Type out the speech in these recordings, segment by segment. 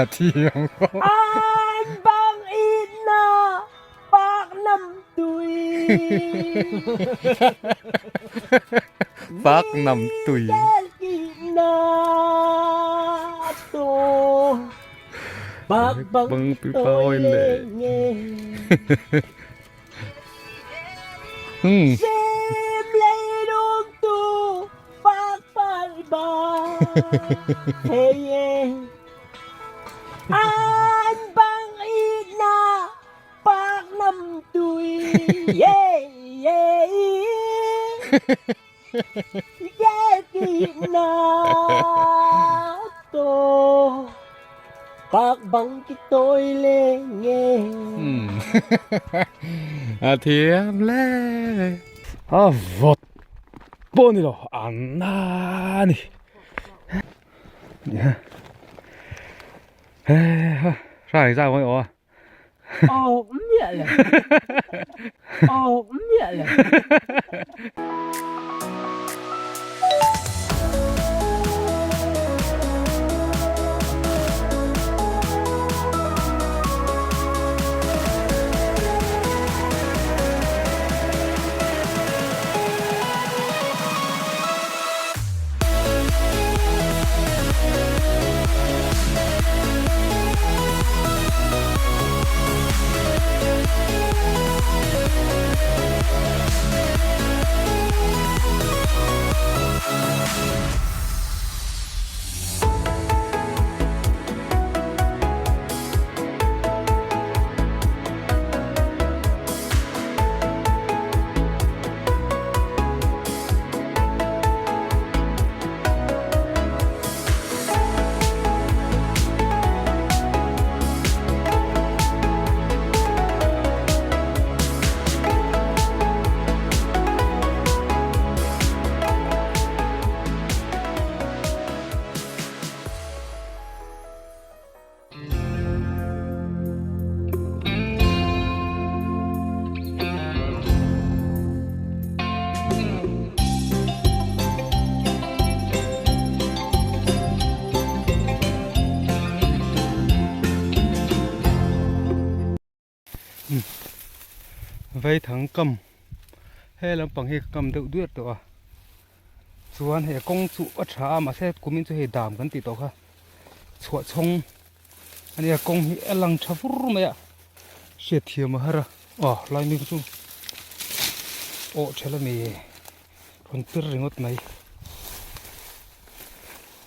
A thiam khawp. An bang ina pak nam tui. Pak nam tui. Pak bang tôi lệ nghe. A thiam hle a vawt pawh ni lo a na a ni he hrai zau mai aw a Aw miah lo aw miah lo. Vaithang kam he lampang hi ka kam deuh duat tawh a chuan he kawng chu a tha a mahse kumin chu hei dam kan tih tawh kha chhuah chhawng ania kawng hi a lang tha vur mai a hriat thiam a har a aw lai mi chu awh thelh a mi rawn pir ringawt mai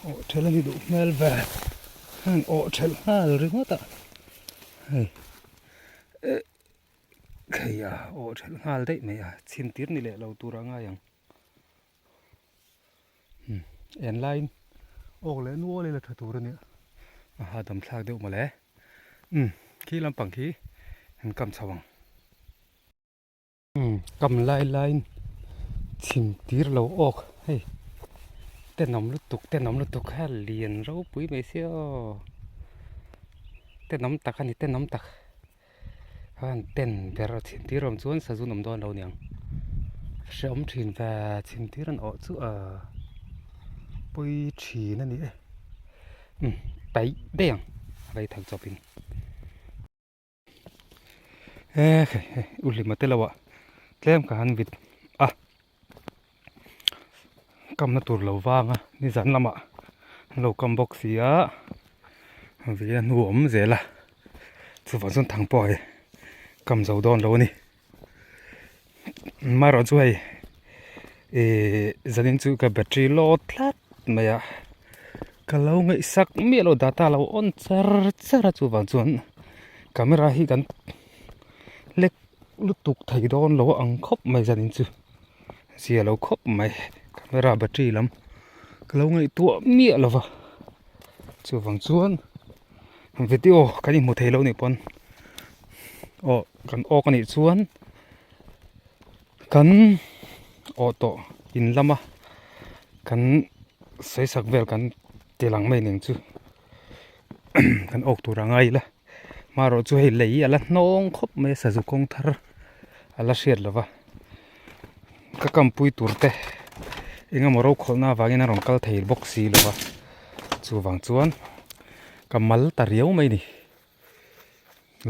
awh thelh a ni duh hmel ve heng awh thelh nghal ringawt a hei eh khei a awh thelh nghal daih mai a chhim tir ni leh lo tur a ngai ang. En laiin awk leh nual ila tha tur a nia a hahdam thlak deuh mawle umm khi lampang khi an kam chho ang umm kam lai laiin chhim tir lo awk hei tenawm lutuk tenawm lutuk kha lian ropui mai sia aw tenawm tak a ni tenawm tak. Khan ten ber a chhim tir awm chuan sazun awm dawn lo niang hrehawm thin ve chhim tir an awh chu a pawi thin a ni e umm paih daih ang a rei thak chawp in he hei u hlima te lo ah tlem ka han vit a kamna tur lo vang a nizan lamah an lo kam bawk si a vei a hnu a awm zel a chuvang chuan thang pawh hei kam zo dawn lo a ni amaherawh chu hei ihh zanin chu ka battery low tlat mai a ka lo ngaihsak miah lo data a lo on char char a chuvang chuan camera hi kan lek lutuk thei dawn lo ang khawp mai zanin chu zia lo khawp mai camera battery lam ka lo ngaihtuah miah lo va chuvang chuan video kan inhmu thei lo nih pawn aw kan awk anih chuan kan awh tawh in lama kan sawisak vel kan ti lang mai nen chu kan awk tur a ngai ila. Hmarawh chu hei lei a la hnawng khawp mai a sazu kawng thar a la hriat lo va ka kampui tur te eng emaw ro khawlhna avangin a rawn kal thei bawk si lo va. Chuvang chuan ka mal ta riau mai ni.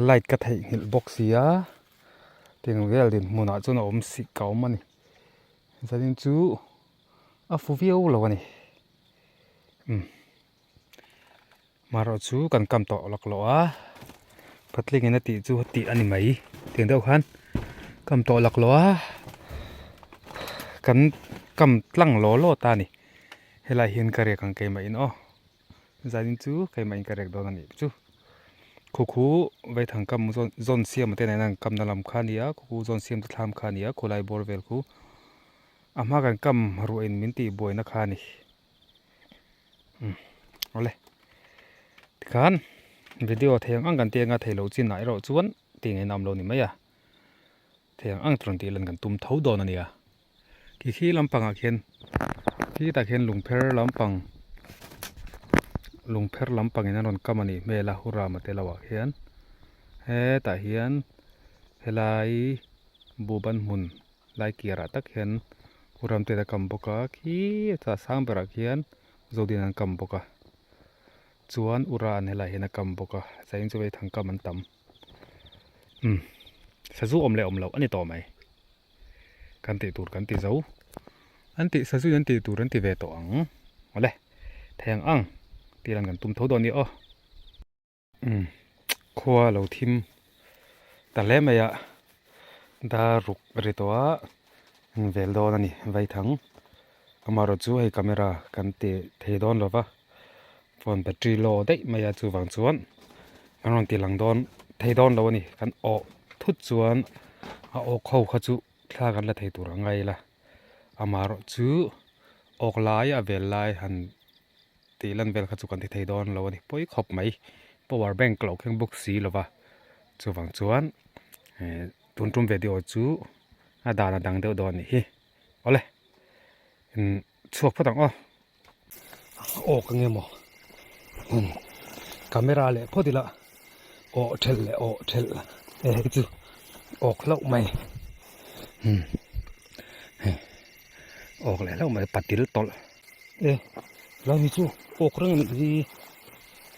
Light ka theihnghilh bawk si a, tiang vel dinhmunah chuan a awm sik ka awm a ni. Zanin chu a fu viau lo a ni. Umm marawh chu kan kam tawh lawk loh a, patling in a tih chu a tih a ni mai tiang deuh khan kam tawh lak loh a, kan kam tlang law law ta a ni. Helai hian ka riak ang keimah in aw. Zanin chu keimah in ka riak dawn a nih chu. Khu khu vaithang kam zawn zawn siam te nen a an kamna lam kha a ni a, khu khu zawn siam te thlam kha a ni a, khawlai bawr vel khu a hma kan kam ruah in min tih buaina kha a ni. Umm awle tikhan video thei ang ang kan tih anga thei loh chin ah erawh chuan tih ngaihna awm lo ni mai a, thei ang ang rawn tih lan kan tum tho dawn a nia. Khi khi lampangah khian khitah khian lungpher lampang lungpher lampangin an rawn kam a nih hmel a hurama te lohah khian hetah hian helai buhban hmun lai kiarah tak hian huram te a kam bawk a khitah sang berah khian zodin an kam bawk a chuan ura an helaiah hian a kam bawk a zain chu vei thang kam an tam umm sazu awm leh awm loh a ni tawh mai. Kan tih tur kan ti zo. An tih sazu an tih tur an ti ve tawh ang. Awle, thei ang ang tih lan kan tum tho dawn nia aw. Umm, khua lo thim ta hle mai a, dar ruk ri tawh a, vel dawn a ni vaithang. Amaherawhchu chu hei camera kan ti thei dawn lo va, phone battery low daih mai a chuvang chuan kan rawn ti lang dawn thei dawn lo a ni kan awh thut chuan a awk ho kha chu thla kan la thei tur a ngai la amaherawh chu awk lai a vel lai han tih lan vel kha chu kan ti thei dawn lo a ni pawi khawp mai power bank loh keng bawk si lo va chuvang chuan eh tun tum video chu a dan a dang deuh dawn a nih hi awle chhuak phawt ang aw. Aw ka nge maw hmm camera leh phawt ila aw thelh leh aw thelh e hei chu awk hlauh mai hmm hei awk leh hlauh mai patil tawlh e lai hi chu awk reng a nih hi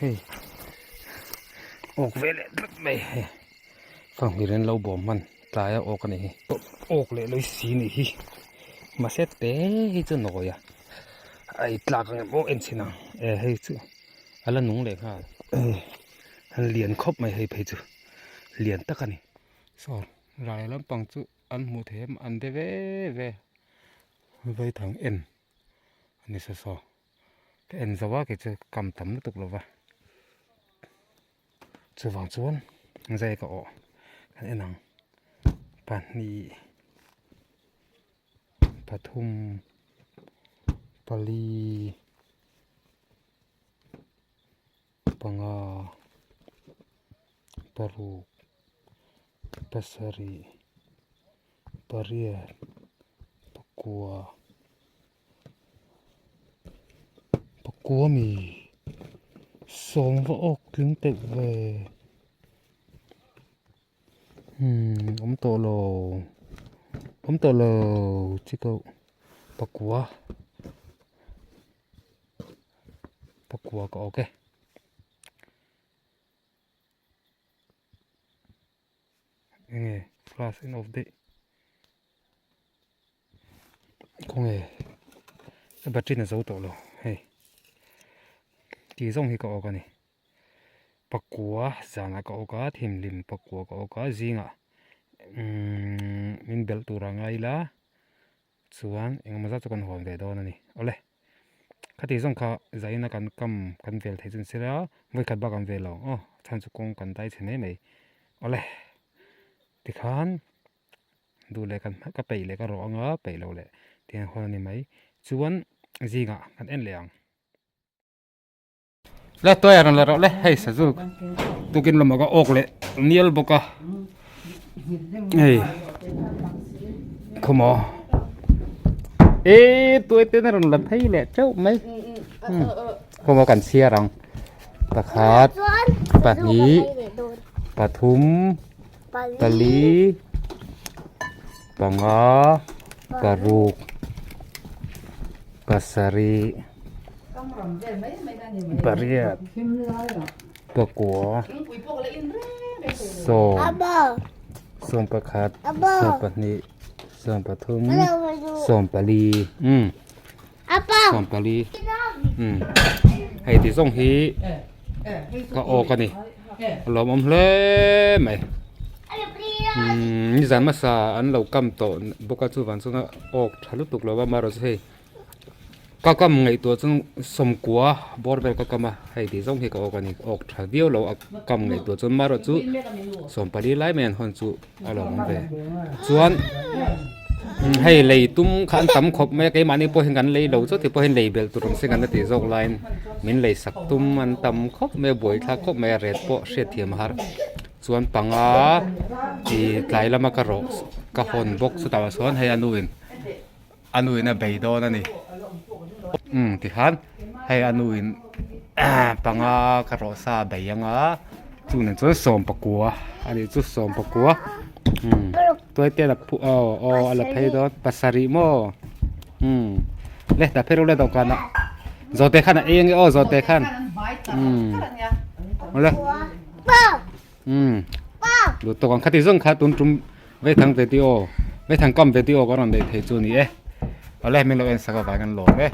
hei awk ve leh tlat mai hei fanghmir an lo bawm hman tlai a awk a nih hi awk leh lawi si a nih hi mahse te hi chu nawi a. A ei tlak ang em aw en chhin ang e hei chu a la nung leh nghal a lian khawp mai hei phei chu lian tak a ni saw rai lampang chu an hmuh theih em an de ve ve vaithang en a ni saw saw ka en zo a kei chu kam tam lutuk lo va chuvang chuan zai ka awh kan en ang pahnih. Pathum pali panga paruk pasarih pariat pakua pakua mi sawm va awk tling teuh ve. Umm awm tawh lo awm tawh lo chi koh pakua pakua ka awk e. Enge flash in off daih khawnge battery in a zo tawh lo hei tih zawng hi ka awk a ni. Pakua zanah ka awk a thimhlim pakua ka awk a zingah umm min belh tur a ngai ila chuan engemaw zat chu kan huam ve dawn a ni awle khati zawng kha zaina kan kam kan vel theih chu ni sela vawikhat bak an vel lo aw chhan chu kawng kan dai chhe mai mai awle tikhan duh leh kan ka peih leh ka rawh anga peih loh leh tiang hawn a ni mai chuan zingah kan en leh ang. Le tuai a rawn la rawh le hei sazu tukin lamah ka awk leh nial bawk a hei khawmaw e tuai ten a rawn la phei leh teuh mai khawmaw kan chhiar ang pakhat pahnih pathum pali panga paruk pasarih. Pariat pakua sawm sawm pakhat sawm pahnih sawm pathum sawm pali umm sawm pali umm hei ti zawng hi ka awk a ni a lawmawm hle mai umm nizan hmasa an lo kam tawh bawk a chuvang chuan a awk tha lutuk lo va amaherawhchu hei Ka kam ngaihtuah chu sawmkua bawr vel ka kam a, hei tih zawng hi ka awk a ni, awk tha viau lo a kam ngaihtuah chuan marawh chu sawmpali lai mai an hawn chu a lo awm ve. Chuan hei lei tum kha an tam khawp mai a, keimahni pawh hian kan lei lo chauh tih pawh hian lei belh tur ang sin an la tih zawk laiin min lei sak tum an tam khawp mai a, buaithlak khawp mai a, ret pawh hriatthiam a har. Chuan panga ih tlai lama ka rawh ka hawn bawk chutah chuan hei a nu in. A nu in a bei dawn a ni. Umm tikhan hei a nu in panga ka rawh sa a bei anga chungah chuan sawm pakua a nih chu sawm pakua umm tuaite la phu aw aw a la phei dawn pasarih maw umm le dah phei rawh le dawhkan ah zawhte khan a ei ange aw zawhte khan umm awle umm duh tawk ang khati zawng kha tun tum. Veithang ve tih aw, Veithang kam ve tih aw ka rawn neih theih chu a ni e. Awle min lo en sak avangin lawm e.